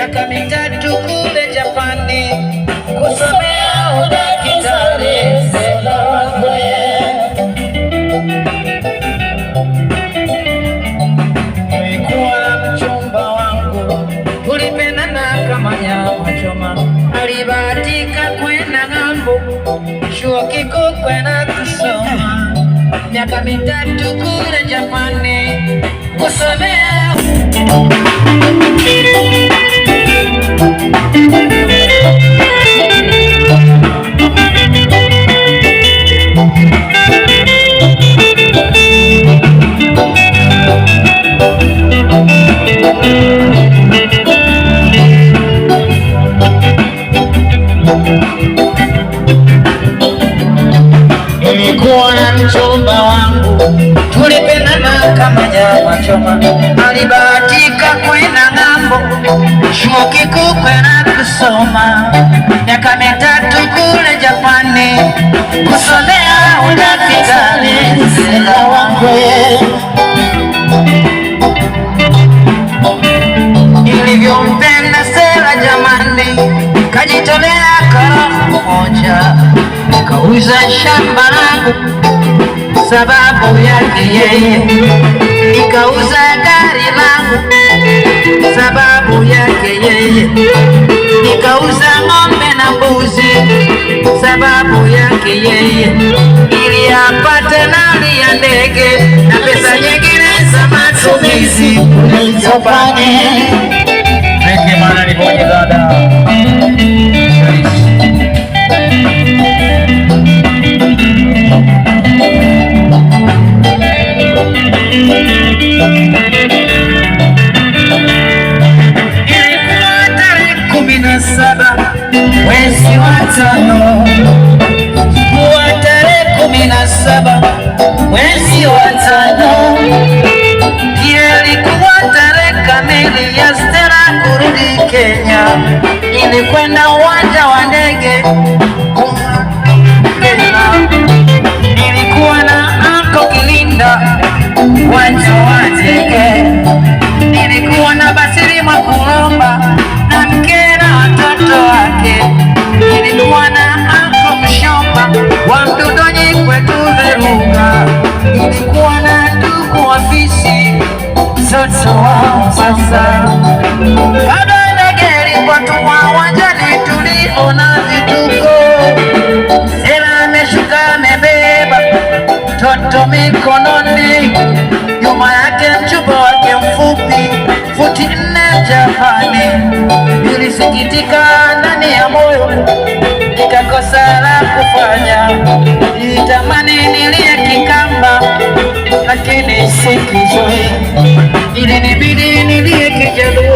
Miaka 3 kule Japani kusomea udaktari. Stella wangu, nilikuwa na mchumba wangu, tulipendana kama nyama choma, alibahatika kwenda ng'ambo, chuo kikuu kwenda kusoma, miaka 3 kule Japani kusomea. Nilikuwa na mchumba wangu, tulipendana kama nyama choma, alibahatika kwenda ng'ambo, chuo kikuu kwenda kusoma, miaka 3 kule Japani kusomea udaktari. Stella wangu, nilivyompenda Stella jamani, kajitolea karamu moja, nikauza shamba langu sababu yake yeye, nikauza gari langu sababu yake yeye, nikauza ng'ombe na mbuzi sababu yake yeye, ili apate nauli ya ndege na pesa nyingine za matumizi. Japani. Peke maana ni moja dada. Ilikuwa tarehe 17 mwezi wa 5, kuwa tarehe 17 mwezi wa 5, ndiyo ilikuwa tarehe kamili ya Stella kurudi Kenya. Nilikwenda uwanja wa ndege kumlaki. Nilikuwa na anko Kilinda uwanja wa ndege, nilikuwa na Basiri Mwakulomba na mke na watoto wake, nilikuwa na anko Mshomba wa Mdudonyi kwetu Veruga, nilikuwa na ndugu Wafisi mtoto wa Mombasa. Kabla ndege ilipotua uwanjani, tuliona vituko. Stella ameshuka amebeba mtoto mikononi, nyuma yake mchumba wake mfupi futi 4 Japani. Nilisikitika ndani ya moyo, nikakosa la kufanya. Nilitamani nilie Kikamba, lakini sikijui, ilinibidi nilie Kijaluo.